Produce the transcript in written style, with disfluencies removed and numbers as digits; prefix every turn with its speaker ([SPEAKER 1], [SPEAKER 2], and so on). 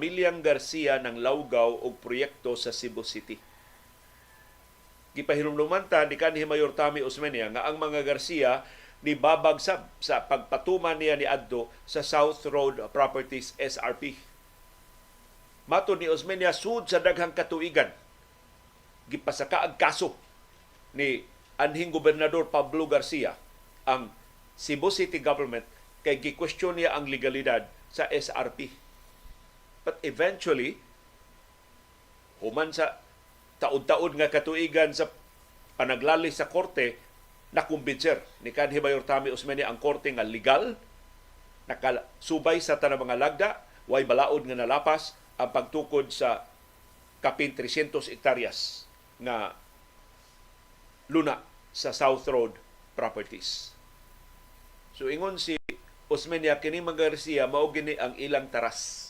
[SPEAKER 1] pamilyang Garcia ng lawgaw og proyekto sa Cebu City. Gipahinumduman ta ni kanhi Mayor Tommy Osmeña nga ang mga Garcia ni babagsab sa pagpatuman niya ni adto sa South Road Properties, SRP. Matod ni Osmeña, sud sa daghang katuigan, gipasaka ang kaso ni anhing Gobernador Pablo Garcia ang Cebu City Government kay gi-question niya ang legalidad sa SRP. But eventually, human sa taud-taud nga katuigan sa panaglali sa korte, nakumbinser ni kanhi Mayor Tommy Osmeña ang korte nga legal, nakasubay sa tanang mga lagda, way balaod nga nalapas ang pagtukod sa kapin 300 hektaryas nga luna sa South Road Properties. So ingon si Osmeña, kini mga Garcia mao gini ang ilang taras.